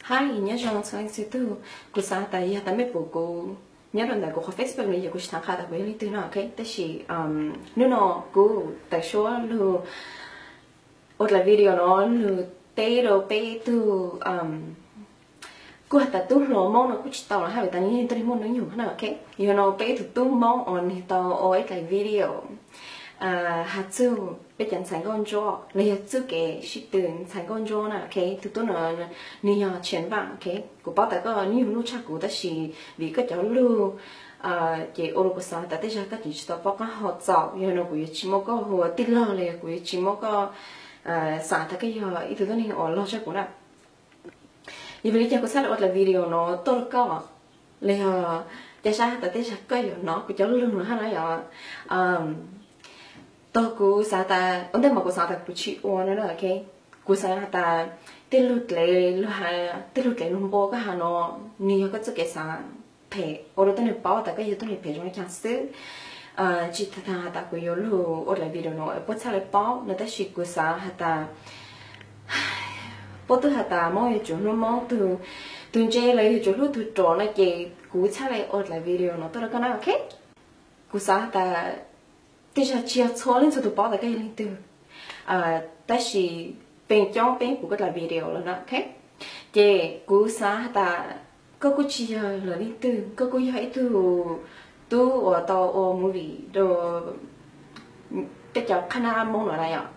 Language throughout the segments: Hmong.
Hi, nyob zoo txhua leej txhua tug. Kuv xav tas yog tas mej pum kuv nyob rau ntawm kuv qhov Facebook no ces kuv tsis tham qha tas kuv yog leej twg no, ok? Tab sis hnub no kuv tawm suab lug ua dlaim video no lug teb rau peb tug, kuj has tas tub hluas Moob no kuj tsis tau los hab vim tas nws yog tuab neeg muaj hnub nyoog na, ok? Yog no peb ib tug tub Moob uas nws tau ua ib dlaim video has txug peb cov ntxhais nkauj ntsuab los yog txuj kev sib tw ntxhais nkauj ntsuab na, ok? Tus tub no nws yog Tshiab Npaaj, ok? Kuv paub tas koj hnub nyoog nuj tshaj kuv tab sis vim koj cov lug ces ua rau kuv xav tas tej zag koj tseem tsis tau paub qab hau txaus, yog no kuv yuav tsis muab koj hu ua tij laug los yog kuv yuav tsis muab koj xav tas koj yog ib tug tuab neeg uas log tshaj kuv na. Yog vim li cas kuv txhaj le ua dlaim video no tuaj rau koj, los yog ca sab has tas tej zag koj yuav hnov kuv cov lug no hab na yom. Tog kuv xav tas ua ntej mas kuv xav tas kuv tsis ua no na, ok? Kuv xav has tas tej lug dlev, tej lug dlev lug npua koj has no, nws yog koj txuj kev xav phem ua rau tuab neeg paub tas koj yog tuab neeg phem zoo li cas xwb. Tsis tas has tas kuv yuav lug ua dlaim video no puab txhaj le paub no tab sis kuv xav has tas puab twb has tas Moob yuav tsum hlub Moob, tug ntse los yuav tsum hlub tug rov no ces kuv txhaj le ua dlaim video no tuaj rau koj na, ok? Kuv xav has tas tej zag tsis yog txhua leej txhua tug paub tas koj yog leej twg, tab sis peb coob peb pum koj dlaim video lawm na, ok? Ces kuv xav has tas koj kuj tsis yog lwm leej twg, koj kuj yog ib tug tub uas tau ua movie rau peb cov qhab nab Moob no na yom.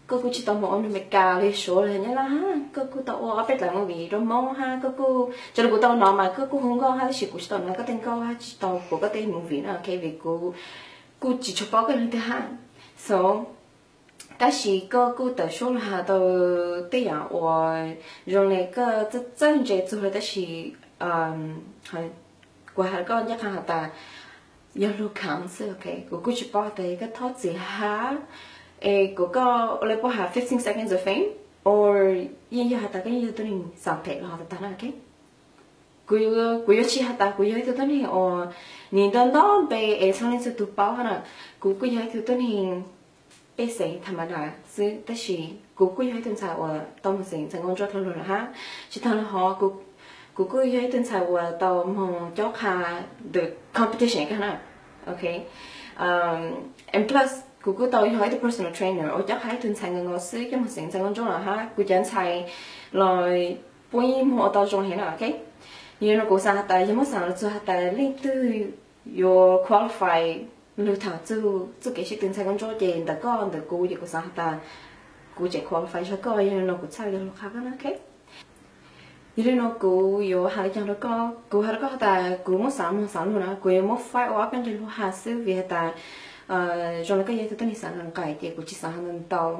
Koj kuj tsis tau moog ua Meskas los Suav los Nyab Laj hab, koj kuj tau ua ob peb dlaim movie rau Moob hab, koj kuj, tso rau kuv tau hnov mas koj kuj hu nkauj hab tab sis kuv tsis tau hnov koj tej nkauj hab tsis tau pum koj tej movie na, ok, vim kuv kuj tsis tshua paub koj leej twg hab. So tab sis koj kuj tawm suab lug has tau tej yam uas zoo le koj txawj txawj ntse txug le tab sis kuv has koj ncaj qha has tas yog lug khaav xwb, ok? Kuv kuj tsis paub has tas yog koj thov txim hab es kuv koj ua le puab has fifteen seconds of fame, or yeej yog has tas koj yeej yog tuab neeg xav phem los has tas na, ok? Kuv yuav tsis has tas kuv yog ib tug tuab neeg uas nim nto nto npe es txhua leej txhua tug paub hab na. Kuv kuj yog ib tug tuab neeg pej xeem tham ma das xwb tab sis kuv kuj yog ib tug ntxhais uas tau moog xeem ntxhais nkauj ntsuab dlhau lug lawm hab. Tsis taag le hov, kuv kuj yog ib tug ntxhais uas tau moog cob qha the competition kag na, ok? And plus kuv kuj tau yog ib tug personal trainer uas cob qha ib tug ntxhais nkaus nkaus xwb coj moog xeem ntxhais nkauj ntsuab lawm hab. Kuv cov ntxhais los puab yeej moog ua tau zoo heev na, ok? Yog no kuv xav has tas yog muab xaav los txug has tas leej twg yuav qualify lug tham txug txuj kev sib tw ntxhais nkauj ntsuab ces ntawm koj ntawm kuv ces kuv xav has tas kuv tseem qualify tshaj koj, yog no kuv txhaj le lug qha koj na, ok? Yog li no kuv yuav has le caag rau koj, kuv has rau koj has tas kuv muab xaav moog xaav lug na kuv yuav muab faib ua ob peb nqe lug has xwb vim has tas zoo le koj yog ib tug tuab neeg xaav nqaim ces kuv tsis xaav has ntau ntau,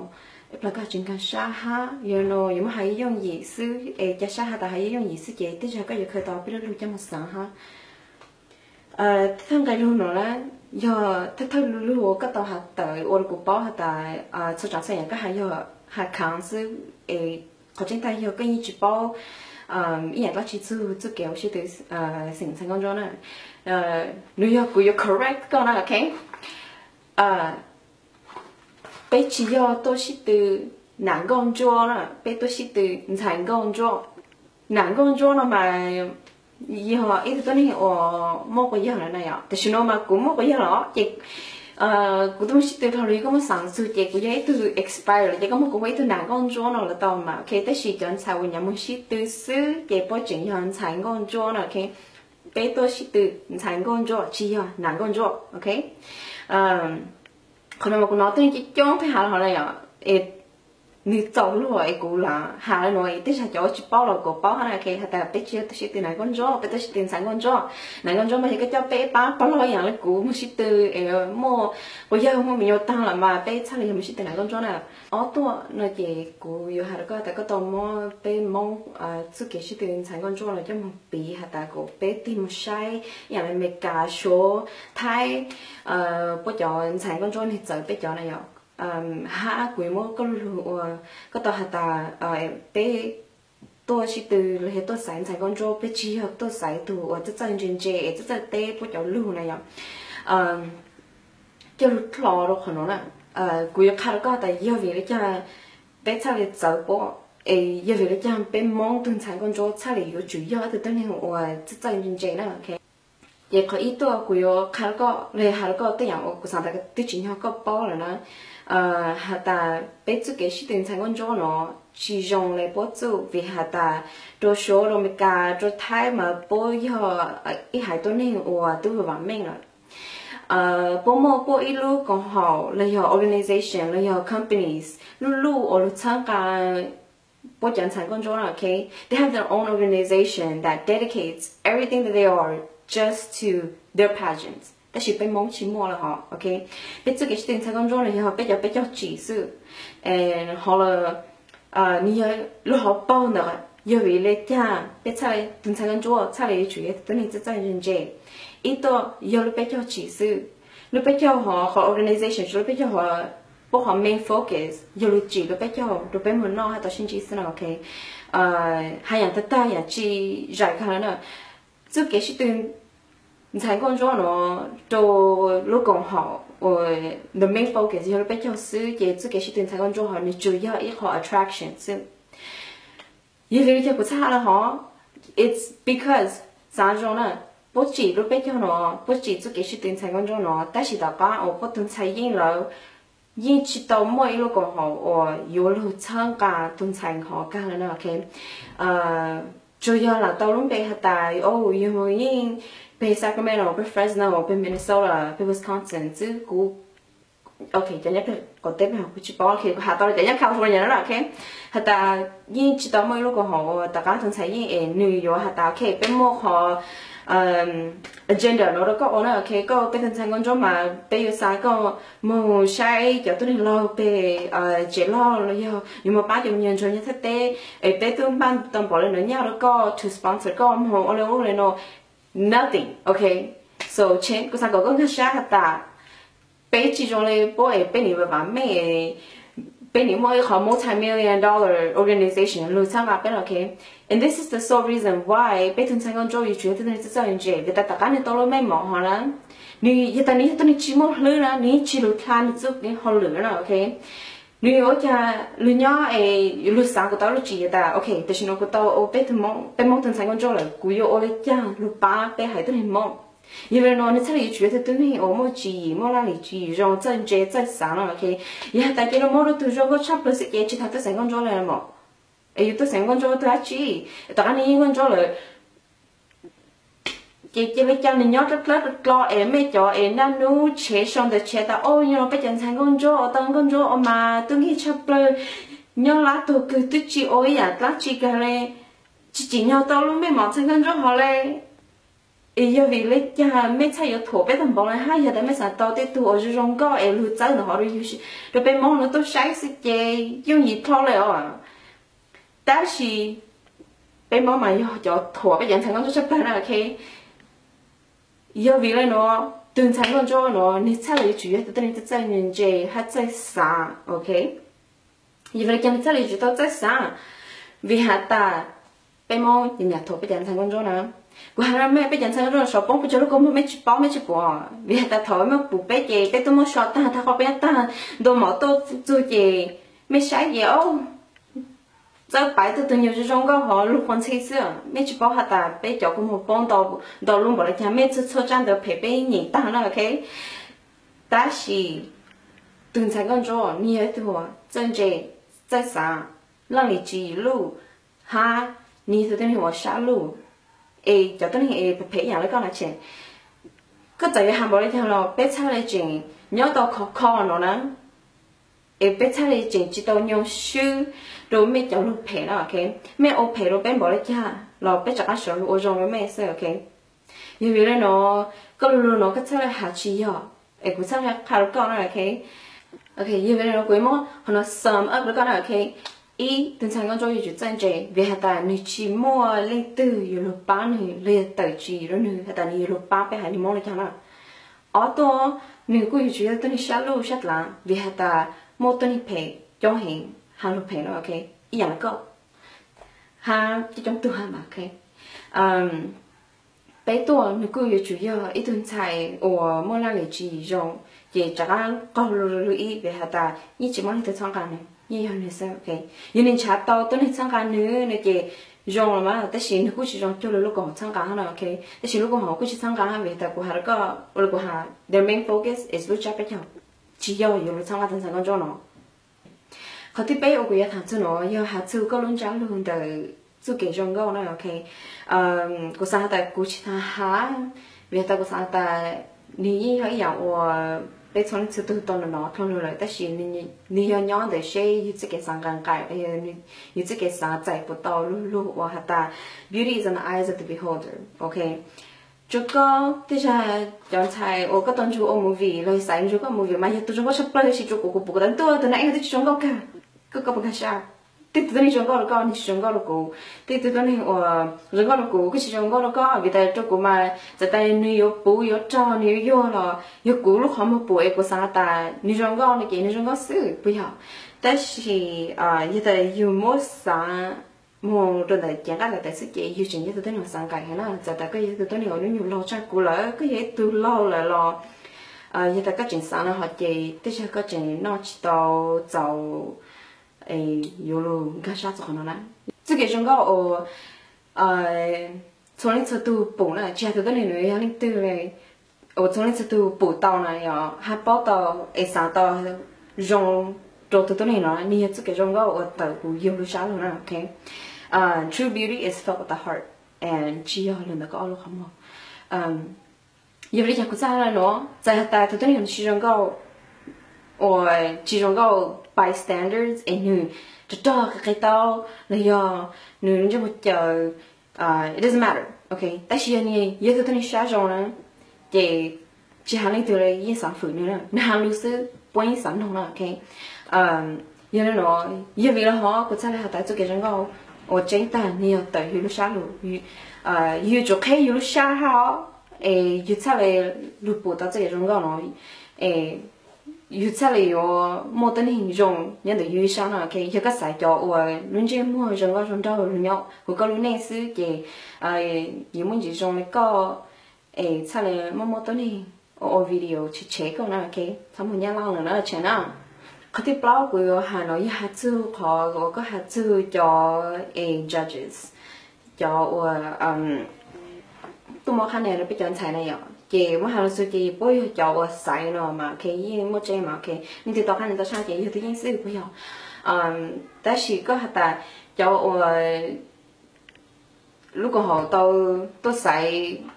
ib plag koj tsis nkaag sab hab. Yog no yuav muab has yooj yim xwb es ca sab has tas has yooj yim xwb ces tej zag koj yuav khaws tau peb lub lug coj moog xaav hab. Thawj nqe lug no na, yog thawj thawj lug uas koj tau has tawm ua rau kuv paub has tas txhua tsav txhua yam koj has yog has khaav xwb es qhov tseeb tag yog koj yeej tsis paub ib yam dlaab tsi txug txuj kev ua sib tw xeem ntxhais nkauj ntsuab na. Nws yog kuv yuav correct koj na, ok? Peb tsis yog tuaj sib tw nam nkauj ntsuab na, peb tuaj sib tw ntxhais nkauj ntsuab. Nam nkauj ntsuab no mas yog ib tug tuab neeg uas muaj quas yawg lawm na yom. Tam sim no mas kuv muaj quas yawg lawm ces kuv tuaj moog sib tw dhau lug koj muab xaav txug ces kuv yog ib tug expire lawm ces koj muab kuv ua ib tug nam nkauj ntsuab no los tau mas, ok? Tab sis cov ntxhais uas nyav moog sib tw xwb ces puab tseem yog ntxhais nkauj ntsuab na, ok? Peb tuaj sib tw ntxhais nkauj ntsuab tsis yog nam nkauj ntsuab, ok? Qhov no mas kuv nov tuab neeg coob coob pheej has los hov na yom, es nws txaus luag es kuv lam has le nuav es tej zag cov uas tsis paub los kuv paub hab na, ok? Has tas peb tsis yog tuaj sib tw nam nkauj ntsuab, peb tuaj sib tw ntxhais nkauj ntsuab. Nam nkauj ntsuab mas yog koj coj peb pab pog loj ib yam le kuv moog sib tw es muaj quas yawg muaj me nyuam taag lawm mas peb txhaj le yog moog sib tw nam nkauj ntsuab na. Ob tuaj no ces kuv yuav has rau koj tas koj tau muab peb Moob txuj kev sib tw ntxhais nkauj ntsuab los coj moog piv has tas kuas peb tig moog saib ib yam le Amelikas, Suav, Thaib, puab cov ntxhais nkauj ntsuab nwg txawv peb cov na yom. Hab kuv yuav muab koj lug lug uas koj tau has tas peb tuaj sib tw los yog tuaj xaiv ntxhais nkauj ntsuab, peb tsis yog tuaj xaiv tug uas txawj txawj ntse ntse es txawj txawj teb puab cov lug na yom. Coj lug dlhau rau qhov nuav na, kuv yuav qha rau koj tas yog vim le caag peb txhaj le txawv puab. Es yog vim li cas peb Hmoob tug ntxhais nkauj ntsuab txhaj li yuav tsum yog ib tug tuab neeg uas txawj txawj ntse ntse na, ok? Ces qhov ib tuaj kuv yuav qha rau koj los yog hais rau koj tej yam uas kuv xav tas twb tsim nyog koj paub lawm na. Has tas peb txuj kev sib tw ntxhais nkauj ntsuab no tsis zoo li puab txuj, vim has tas rau Suav, rau Amelikas, rau Thaib mas puab yog ib haiv tuab neeg uas twb vam meej lawm. Puab muaj puab ib lub koom haum los yog organization los yog companies luj luj uas lug txhawb nqa puab cov ntxhais nkauj ntsuab na, ok? They have their own organization that dedicates everything that they are just to their pageants. Tab sis peb Hmoob tsis muaj lawm hov, ok? Peb txuj kev sib tw ntxhais nkauj ntsuab no yog peb cov peb caug tsim xwb. Hov lawm, nws yog lub hauv paug ntawm yog vim li cas peb txhaj, tus ntxhais nkauj ntsuab txhaj li yuav tsum yog tuab neeg txawj txawj ntse ntse. Ib tuaj yog lub peb caug tsim xwb. Lub peb caug hov, qhov organization lub peb caug hov, puab qhov main focus yog lug tsim lub peb caug rau peb moog noj hab tau sib ntsib xwb na, ok? Hab yaam tag tag yaam tsi zais kag lawm na, txuj kev sib tw ntxhais nkauj ntsuab no rau lub koom haum uas the main focus yog lub peb caug xwb, ces txuj kev sib tw ntxhais nkauj ntsuab hov nws tsuas yog ib qho attraction xwb. Yog vim li cas kuv txhaj has lawm hov? It's because, xav zoo na, puab tsim lub peb caug no, puab tsim txuj kev sib tw ntxhais nkauj ntsuab no, tab sis tom qab uas puab tug ntxhais yeej lawm, yeej tsis tau muaj ib lub koom haum uas yuav lug txhawb nqa tus ntxhais hov kag lawm na, ok? Tsuas yog lam tau lub npe has tas, o, yug mus yeej peg Sacramento, peg Fresno, peg Minnesota, peg Wisconsin xwb. Kuv, ok, cov nyob peg qaum teb peg kuv tsis paub, ok, kuv has tau cov nyob California no na, ok? Has tas yeej tsis tau muaj ib lub koom haum uas tom qab tus ntxhais yeej es nws yuav has tas, ok, peb muaj qhov agenda no rau koj ua na, ok? Koj ua peb tug ntxhais nkauj ntsuab mas peb yuav xa koj moog saib cov tuab neeg laug peg tsev log los yog yuav moog pab cov me nyuam ntsuag nyob thaj teb, es peb tub npaj tau npaum li no nyaj rau koj to sponsor koj moog ua le ub le no. Nothing, ok? So, kuv xav kom koj nkag sab has tas peb tsis zoo li puab es peb nim vam meej, peb nim muaj ib qhov multi-million dollar organization lug txhawb nqa peb, ok? And this is the sole reason why peb tug ntxhais nkauj ntsuab yuav tsum yog tuab neeg txawj txawj ntse, vim tas tom qab nws tau lub mej mom hov na, nws yog tas nws yog tuab neeg tsis muaj hlwb na, nws yeej tsis lug dlha nws txuj kev hauj lwm na, ok? Nws yuav ua cas lug nyob es lug xav kuv tau lub tswv yim tas, ok, tam sim no kuv tau ua peb tug Hmoob, peb Hmoob tug ntxhais nkauj ntsuab lawm, kuv yuav ua li cas lug pab peb haiv tuab neeg Hmoob? Yog vim li no nws txhaj li yuav tsum yog tug tuab neeg uas muaj tswv yim, muaj laj lim tswv yim zoo, txawj ntse txawj xav no, ok? Yog has tas cia lug muab rau tug zoo nkauj tshaj plawg xwb ces tsis tau tuaj xeem nkauj ntsuab li los mas. Es yus tuaj xeem nkauj ntsuab tuaj dab tsi? Tom qab nws yeej nkauj ntsuab lawm ces cia li cas nws nyob dlawb dlawb dlo es mej cov es naj nub tshev sau ntawv tshev tas, o, yog peb cov ntxhais nkauj ntsuab ua tau nkauj ntsuab ua mas tub nkig tshaj plawg, nyob lab tuag kawg twb tsis ua ib yam dlaab tsi kag li, tsis tsim nyog tau lub mej mom ntxhais nkauj ntsuab hov li. Es yog vim li cas mej txhaj yuav thuam peb tag npaum li hab? Yog tas mej xav tau tej tug uas zoo zoo nkauj es lug txawb ntawm hov rau yug, rau peb Moob lug tuaj saib xwb ces yooj yim dlhau li os. Tab sis peb Moob mas yog cov thuam peb cov ntxhais nkauj ntsuab tshaj plawg na, ok? Yog vim li nuav, tug ntxhais nkauj ntsuab nuav nwg txhaj le yuav tsum yog tug tuab neeg txawj ntse hab txawj xav, ok? Yog vim li cas nwg txhaj le yuav tsum tau txawj xav? Vim has tas peb Moob nyam nyam thuam peb cov ntxhais nkauj ntsuab na. Kuv has rua mej, peb cov ntxhais nkauj ntsuab saum poob puv tsag lub kua muag mej tsis paub mej tsis pum, vim has tas thaum mej pum peb ces peb tub muab so tag, tag qhov peb tag ntua mov tuaj txug ces mej saib ces txawb paiv tuaj tug nyuag zoo zoo nkauj hov lug quas ntxhi xwb. Mej tsis paub has tas peb cov kua muag poob ntau lub npaum li cas, mej txhua txhua tsab ntawv phem peb nyeem tag na, ok? Tab sis tug ntxhais nkauj ntsuab nwg yog ib tug txawj ntse, txawj xav, laj lim tswv yim luj, hab nwg yog tug tuab neeg uas sab luj, es cov tuab neeg es phem ib yam li koj na tseem, koj txawm yuav has npaum li cas los peb txhaj le tseem nyob tau khov kho no na. Es peb txhaj le tseem tsis tau nyoo swb rua mej cov lug phem na, ok? Mej ua phem rua peb npaum li cas los peb rov qab sawv lug ua zoo rua mej xwb, ok? Yog vim le nuav, koj lug lug nuav koj txhaj le has tsis yog, es kuv txhaj le qha rua koj na, ok? Ok, yog vim le nuav kuv yuav muab qhov nuav sum up rua koj na, ok? Ib, tug ntxhais nkauj ntsuab yuav tsum txawj ntse, vim has tas nwg tsis muaj leej twg yuav lug pab nwg los yog tawm tswv yim rua nwg has tas nwg yuav lug pab peb haiv neeg Moob le caag na. Ob tuaj, nwg kuj yuav tsum yog tuab neeg sab luj sab dlaav, vim has tas muaj tuab neeg phem coob heev has lug phem na, ok? Ib yam le koj hab coob coob tug hab mas, ok? Peb tuaj, nwg kuj yuav tsum yog ib tug ntxhais uas muaj laj lim tswv yim zoo, ces rov qab qaug lug lug ib, vim has tas yeej tsis muaj leej twg txhawb nqa nwg. Yog nws xwb, ok. Yog nws ntshav tau tuab neeg txhawb nqa nws no ces zoo los mas, tab sis nws kuj tsis zoo cuag li lub koom haum txhawb nqa no, ok. Tab sis lub koom haum kuj tsis txhawb nqa vim tas kuv hais rau koj, ua li kuv hais, their main focus is lub tsab peb caug, tsis yog yuav los txhawb nqa tus ntxhais nkauj ntsuab no. Qhov thib peb uas kuv yuav tham txug no yog has txug koj lub ntsab lug ntawm txuj kev zoo nkauj na, ok. Kuv xav has tas kuv tsis tas has, vim has tas kuv xav has tas nws yeej yog ib yam uas peb txhua leej txhua tug tau nov nov dlhau lug lawm, tab sis nws yog nyob ntawm seb yus txuj kev xav nqaim nqaim, yus txuj kev xav txais puas tau lug lug uas has tas beauty is in the eyes of the beholder, ok. Tsuas koj tej zag cov ntxhais uas koj tau nrug ua movie los xaiv nrug koj ua movie mas yog tus zoo nkauj tshaj plaws, tab sis tsuas kuv, kuv pum kuv tas ntuj tus neeg twb tsis zoo nkauj kawg, koj, koj puas nkag siab? Tej tug tuab neeg zoo nkauj rau koj, nws tsis zoo nkauj rau kuv. Tej tug tuab neeg uas zoo nkauj rau kuv kuj tsis zoo nkauj rau koj, vim tas rau kuv mas txawm tas nws yuav puv yuav rog nws yuav yuag los yog kuv lub qhov muag pum es kuv xav tas nws zoo nkauj no ces nws zoo nkauj xwb, puas yog? Tab sis yog tas yus muab xav moog rau ntawm cev nqaij lawm tas xwb ces yus tseem yog tus tuab neeg uas xav nqaim heev na. Txawm tas koj yog tus tuab neeg uas hnub nyoog laug tshaj kuv lawm, koj yog ib tug laug lawm los yog tas koj tseem xav no ho ces tej zag koj tseem noj tsis tau txaus yuav lug nkag sab txug qhov no na. Txuj kev zoo nkauj uas txhua leej txhua tug pum na, tsis has tus tuab neeg nws yog leej twg li, uas txhua leej txhua tug pum tau na, yog hab paub tau es xav tau zoo rau tus tuab neeg no, nws yog txuj kev zoo nkauj uas tawm kuv yug lub sab lug na, ok. True beauty is felt with the heart, and tsis yog lug ntawm koj ob lub qhov muag. Yog li cas kuv txhaj hais no, txawm has tas tus tuab neeg no tsis zoo nkauj, uas tsis zoo nkauj by standards es nws rog rog qis qis tau, los yog nws ntsej muag caws, it doesn't matter, ok. Tab sis yog nws yog tus tuab neeg sab zoo na, ces tsis has leej twg li yeej xav fwm nws na, nws has lug xwb puab yeej xav noog na, ok. Yog li no, yog vim li hov kuv txhaj le has tas txuj kev zoo nkauj uas tseeb tag nws yog tawm yug lub sab lug, yug tsum qheb yug lub sab hab os, es yug txhaj le lug pum tau txuj kev zoo nkauj no, es yug txhaj le yuav muaj tuab neeg zoo nyob ntawm yug ib sab no, ok. Yog koj xaiv cov uas lub ntsej muag zoo nkauj zoo nraug lug nyob huv koj lub neej xwb ces yuav muaj ntsis zoo li koj, es txhaj le muaj muaj tuab neeg ua video tshev tshev koj na, ok. Txhob moog nyab laj lawm na, tshev na. Qhov thib plaub kuv yuav has no yog has txug qhov uas koj has txug cov es judges, cov uas tuaj muab qhab nia rau peb cov ntxhais na yom, ces muab has lug xwb ces puab yog cov uas xaiv no mas, ok, yeej muaj tseeb mas, ok. Leej twg tau qhab nia tau tshaj ces yog tus yeej xwb puas yog? Tab sis koj has tas cov uas lub koom haum tau tuaj xaiv,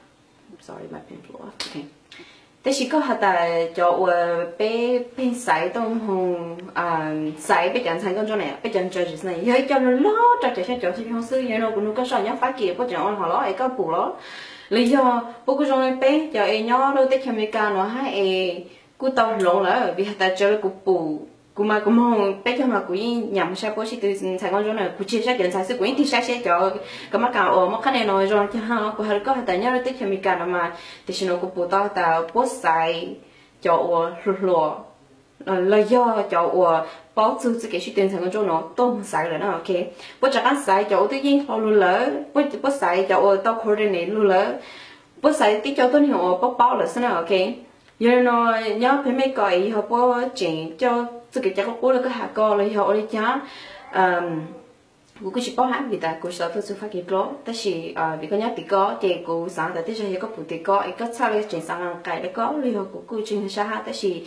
tab sis koj has tas cov uas peb pheej xaiv tuaj moog xaiv peb cov ntxhais nkauj ntsuab na, peb cov judges na yog ib co lug lug rau cov xyoo cov xyoo xwb. Yog no kuv nug koj seb nyob Fab Kis puab tseem ua li hov los es koj pum los? Los yog puab kuj zoo li peb cov es nyob rau teb chaws Amelikas no hab es kuj tau hloov lawm? Vim has tas tsis yog li kuv pum, kuv mas kuv moog peb caug mas kuv yeej nyam moog saib puab sib tw ntxhais nkauj ntsuab na, kuv tsis saib cov ntxhais xwb kuv yeej tig saib seb cov kab mab kas uas muaj qhab nia no zoo li cas. Kuv has rau koj has tas nyob rau teb chaws Amelikas no mas tam sim no kuv pum tau tas puab xaiv cov uas hluas hluas los yog cov uas paub txug txuj kev sib tw ntxhais nkauj ntsuab no tuaj moog xaiv lawm na, ok. Puab rov qaab xaiv cov uas twb yeej hluas lug lawm, puab xaiv cov uas tau coordinate lug lawm, puab xaiv tib co tuab neeg uas paub paub lawm xwb na, ok. Yog li no nyob peb Amelikas es yog puab tseem coj txuj kev cai qub qub li koj has ko los yog ua li cas, kuv kuj tsis paub hab vim tas kuv tsis tau tuaj txug Fab Kis dlua, tab sis vim koj nyob tim ko ces kuv xaav tas tej zag yog koj pum tim ko es koj txhaj li tseem xaav nqaim li ko los yog kuv kuj tsis nkag sab hab, tab sis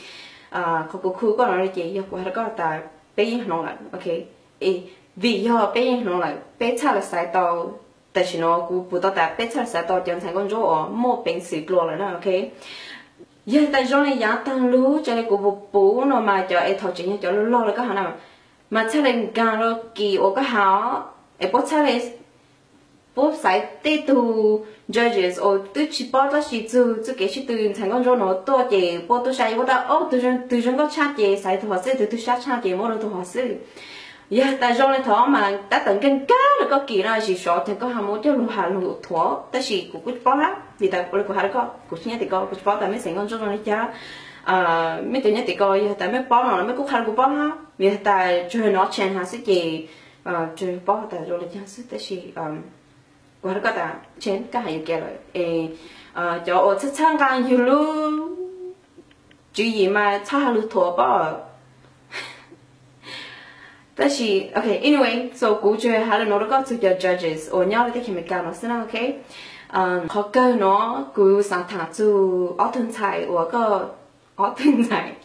qhov kuv khu koj no ces yog kuv has rau koj tas peb yeej hloov lawm, ok. Vim yog peb yeej hloov lawm peb txhaj li xaiv tau, tam sim no kuv pum tau tas peb txhaj li xaiv tau cov ntxhais nkauj ntsuab uas muaj peev xwm dlua lawm na, ok. Yog tas zoo li yaav taag lug, zoo li kuv pum pum no mas cov es thaum tseem yog cov lug log li koj has na, mas txhaj li nkaag rau kis uas koj has os, es puab txhaj li puab xaiv tej tug judges uas twb tsis paub dlaab tsi txug txuj kev sib tw ntxhais nkauj ntsuab no tuaj ces puab tuaj saib puab tas, o, tug zoo nkauj tshaj ces xaiv tug hov xwb, tug tw sab tshaj ces muab rau tug hov xwb. Yog tas zoo li thaum mas tab tom nkaag nkaag rau koj kis no, tsis xyov tas koj ho muab coj lug has lug thuam, tab sis kuv kuj tsis paub hab vim tas ua li kuv has rau koj, kuv tsis nyob tim ko, kuv tsis paub tas mej xeem nkauj ntsuab zoo li cas. Mej cov nyob tim ko yog tas mej paub no los mej kuj qha rau kuv paub hab, vim tas tsuas nov tsheej has xwb ces tsuas paub tas zoo li cas xwb, tab sis kuv has rau koj tas tsheej koj has yuav kev lawm es cov uas txhawb txhawb nqaa yug lub tswv yim mas txhob has lug thuam pob. Tab sis ok, anyway, so kuv tsuas hais li no rau koj txog cov judges uas nyob rau teb chaws Amelikas no xwb na, ok. Qhov kawg no kuv xav tham txog ob tug ntxhais uas koj, ob tug ntxhais,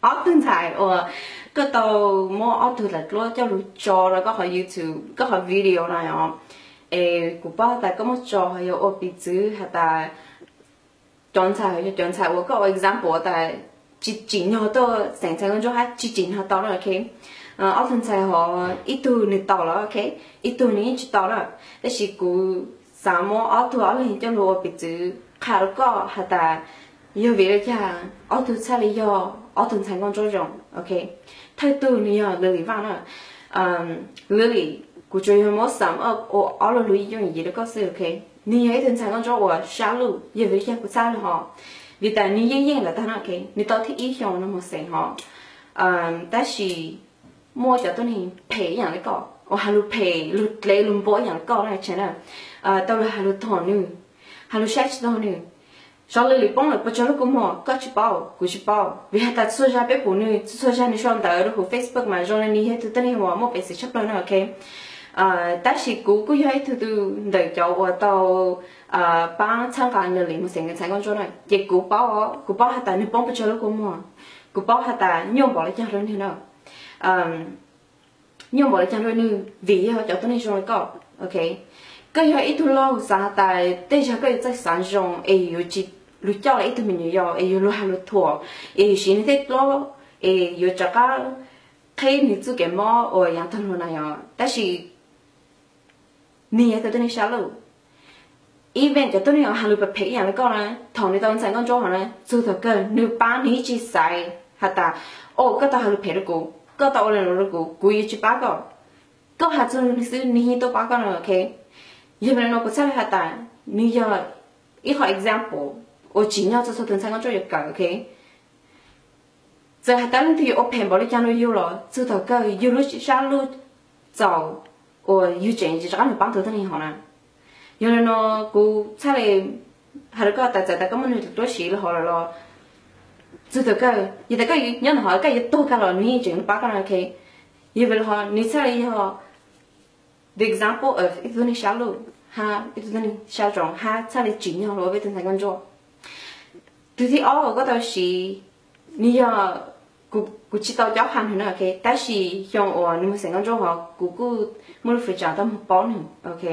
ob tug ntxhais uas koj tau muab ob tug daim duab coj lug tso rau koj qhov YouTube, koj qhov video no os. Es kuv paub tas koj muab tso yog ua piv txwv has tas cov ntxhais, cov ntxhais uas koj ua example tas tsis tsim nyog tuaj xeem ntxhais nkauj ntsuab hab tsis tsim nyog tau na, ok. Ob tug ntxhais hov ib tug nws tau lawm, ok, ib tug nws yeej tsis tau na. Tab sis kuv xav muab ob tug ob leeg coj lug ua piv txwv qha rau koj has tas yog vim le caag ob tug txhaj le yog ob tug ntxhais nkauj ntsuab zoo, ok. Thawj tug nws yog Lily Vaj na. Lily, kuv tsuas yog muab sum up ua ob lo lus yooj yim rau koj xwb, ok. Nws yog ib tug ntxhais nkauj ntsuab uas sab luj, yog vim le caag kuv txhaj le hov, vim tas nws yeej yeej lawm tag na, ok. Nws tau thib ib xyoo no moog xeem hov, tab sis muaj cov tuab neeg phem ib yaam le koj, uas has lug phem lug dlev lug npo ib yaam le koj na, tau lug has lug thom nws, has lug saib tsis taug nws. Xyov Lily poob lawm puas tsawg lub kua muag koj tsis paub, kuv tsis paub, vim has tas txhua zag peb pum nws, txhua zag nws sau ntawv rau huv Facebook mas zoo le nws yog ib tug tuab neeg uas muaj peev xwm tshaj plawg na, ok. Tab sis kuv kuj yog ib tug tug ntawm cov uas tau paab txhawb nqa Lily moog xeem ntxhais nkauj ntsuab na, ces kuv paub, kuv paub has tas nws poob puas tsawg lub kua muag, kuv paub has tas nyuaj npaum le caag rau nws na. Nyuaj npaum le caag rau nws vim yog cov tuab neeg zoo le koj, ok. Koj yog ib tug laug xav has tas tej zag koj yuav txawj xaav zoo es yuav tsis lug coj le ib tug me nyuam yaus es yuav lug has lug thuam es yuav siv nws tej duab es yuav rov qab qheb nws txuj kev mob uas yaav taag lug na yog. Tab sis nws yog ib tug tuab neeg sab luj. Even cov tuab neeg uas has lug phem phem ib yaam le koj na, thaum nws tau ntxhais nkauj ntsuab hov na, txug thaum kawg nws paab, nws yeej tsis xaiv has tas, o, koj tau has lug phem rau kuv, koj tau ua le nuav rau kuv, kuv yuav tsis paab koj. Koj has txug nws xwb nws yeej tuaj paab koj na, ok. Yog vim le nuav kuv txhaj le has tas nws yog ib qho example uas tsim nyog txhua txhua tug ntxhais nkauj ntsuab yuav kawm, ok. Txawm has tas leej twg yuav ua phem npaum le caag rau yug los txug thaum kawg yug lub sab luj txaus uas yug tseem rov qab lug paab tug tuab neeg hov na. Yog le nuav kuv txhaj le has rau koj tas txawm tas koj muab nws duab siv le hov lawm los txug thaum kawg yog tas koj nyob ntawm hov koj yuav tuag kag los nws yeej tseem paab koj na, ok. Yog vim le hov nws txhaj le yog the example of ib tug tuab neeg sab luj hab ib tug tuab neeg sab zoo hab txhaj le tsim nyog rau peb tug ntxhais nkauj ntsuab. Tug thib ob uas koj tau siv, nws yog, kuv tsis tau caub qha nwg na, ok, tab sis xyoo uas nws moog xeem nkauj ntsuab hov kuv kuj muaj lub fwm tsaam tau moog paub nwg, ok.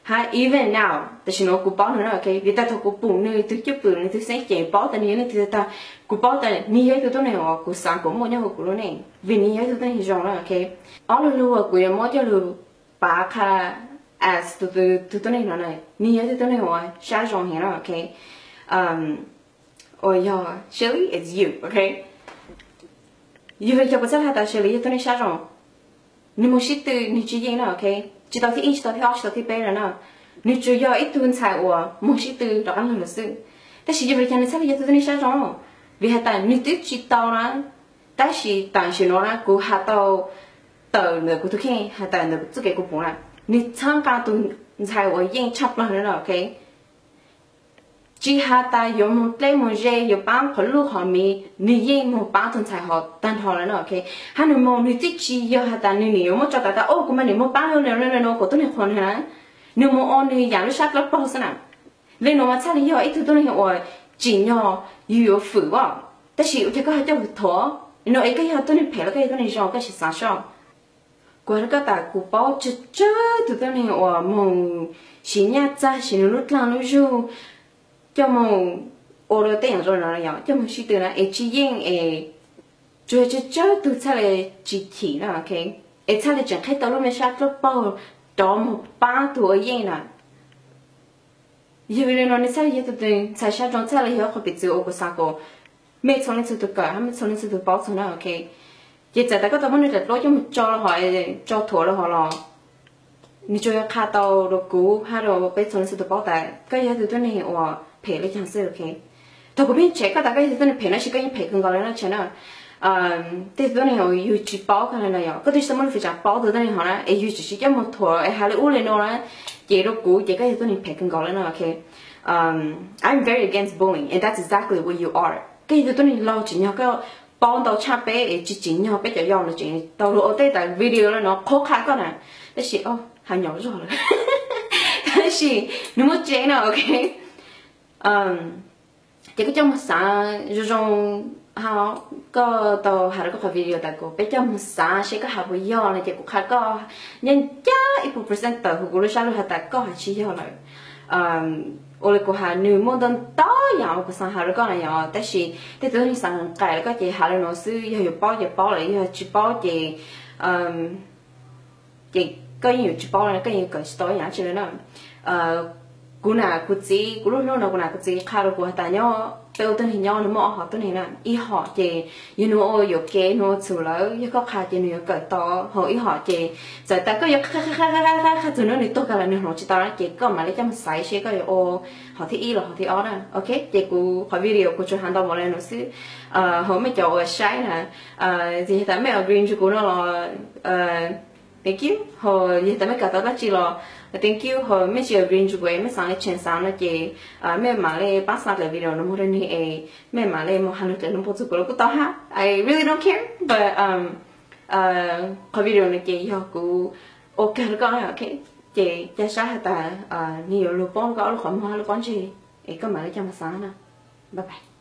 Hab even now tam sim nuav kuv paub nwg na, ok, vim tas thaum kuv pum nwg tug cwj pwm, nwg tug xeeb ceem, paub tas nwg yog leej twg tag, kuv paub tas nwg yog ib tug tuab neeg uas kuv xaav kuas muaj nyob huv kuv lub neej vim nwg yog ib tug tuab neeg zoo na, ok. Ob lug lug uas kuv yuav muab coj lug pav qha as tug tuab neeg no na, nwg yog ib tug tuab neeg uas sab zoo heev na, ok. Uas yog Shelly, it's you, ok. Yog vim le caag kuv txhaj has tas Shelly yog tuab neeg sab zoo? Nwg moog sib tw nwg tsis yeej na, ok. Tsis tau thib ib, tsis tau thib ob, tsis tau thib peb na na. Nwg tsuas yog ib tug ntxhais uas moog sib tw rov qab lug lawm xwb. Tab sis yog vim le caag nwg txhaj le yog tug tuab neeg sab zoo? Vim has tas nwg twb tsis tau na, tab sis tam sim nuav na kuv has tau tawm ntawm kuv tug kheej, has tawm ntawm txuj kev kuv pum na, nwg txhawb nqa tug ntxhais uas yeej tshaj plawg na, ok. Tsis has tas yuav moog dleb moog ze, yuav paab qhov luj qhov miv, nwg yeej moog paab tug ntxhais hov tag nrho lawm na, ok. Hab nwg moog nwg twb tsis yog has tas nwg nim yuav muab tso tas tas, o, kuv mas nim moog paab le nuav kuas tuab neeg qhuas nwg na. Nwg moog ua nwg yaam lub sab dlawb paug xwb na. Le nuav mas txhaj le yog ib tug tuab neeg uas tsim nyog yug yuav fwm as. Tab sis ua caag koj ho coj lug thuam no es koj yog tuab neeg phem los koj yog tuab neeg zoo koj sim xaav soj. Kuv has rau koj tas kuv paub tsawg tsawg tug tuab neeg uas moog siv nyaj txag, siv nwg lub dlaag lub zug coj moog ua rau tej yaam zoo no, yog coj moog sib tw na es tsis yeej es tsuas yog tsawg tsawg tug txhaj le tsis chim na, ok, es txhaj le tseem qheb tau lub me sab dlawb paug rov moog paab tug ua yeej na. Yog vim le nuav nwg txhaj le yog tug ntxhais sab zoo, txhaj le yog qhov piv txwv uas kuv xaav kuas mej txhua leej txhua tug kawm hab mej txhua leej txhua tug paub txug na, ok. Ces txawm tas koj tau muab nwg daim duab coj moog tso le hov, tso thuam le hov los nwg tsuas yog qha tau rau kuv hab rau peb txhua leej txhua tug paub tas koj yog tug tuab neeg uas phem le caag xwb, ok. Thaum kuv pheej tshev koj tas koj yog tug tuab neeg phem tab sis koj yeej phem kawg nkaus le na, tseem na. Tej tug tuab neeg uas yug tsis paub koj le no yog koj twb tsis tau muaj lub fwm tsaam paub tug tuab neeg hov na es yug tseem sib coj moog thuam es has le ub le nuav na, ces rau kuv ces koj yog tug tuab neeg phem kawg nkaus le na, ok. I'm very against bullying and that's exactly what you are. Koj yog tug tuab neeg laug tseem nyog koj paub ntau tshaj peb es tsis tsim nyog peb cov yau no tseem tau luag ua tej tas video li no qhuab qha koj na. Tab sis, o, hais nyom zog lawm. Tab sis nws muaj tseeb no, ok. Ces koj coj mus xav zoo zoo, koj tau hais rau koj qhov video tas kuv, peb coj mus xav seb koj hais puas yog no ces kuv qha koj ncaj ncaj ib puas percent tawm huv kuv lub sab lug has tas koj hais tsis yog lawm. Ua li kuv hais nws muaj ntau ntau yam uas kuv xav hais rau koj na yom, tab sis tej tus neeg xav nqaim rau koj ces hais li no xwb, yog yuav paub ces paub lawm, yog tsis paub ces ces koj yeej yuav tsis paub li, koj yeej kawm tsis tau ib yam dab tsi li na. Kuv nam kuv txiv, kuv lub hnub no kuv nam kuv txiv qha rau kuv has tas nyob peb ua tuab neeg nyob nws muaj ob hom tuab neeg na, ib hom ces yog nws ua yuam kev nws ua txhaum lawm, yog koj qha ces nws yuav kawm tau, ho ib hom ces txawm tas koj yuav qha qha qha qha qha txog hnub nws tuag kiag los nws hloov tsis tau na ces koj mam li coj mus xaiv seb koj yuav ua hom thib ib los hom thib ob na, ok. Ces kuv qhov video kuv tsuas hais ntau npaum li no xwb. Ho mej cov uas saib na, tsis yog tas mej agree nrug kuv no los thank you, ho yog tas mej kawm tau dab tsi los thank you, ho mej tsis agree nrug kuv, mej xav li tshee xav no ces mej mam li pab xa daim video no mus rau nwg es mej mam li mus has lug dlaim lub npau txug kuv los kuj tau hab, I really don't care, but qhov video no ces yog kuv ua kawg rau koj na, ok. Ces ca sab has tas nws yuav luag paub koj ob lub qhov muag hab lub pob ntseg, es koj mam li coj mus xav na. Bye bye.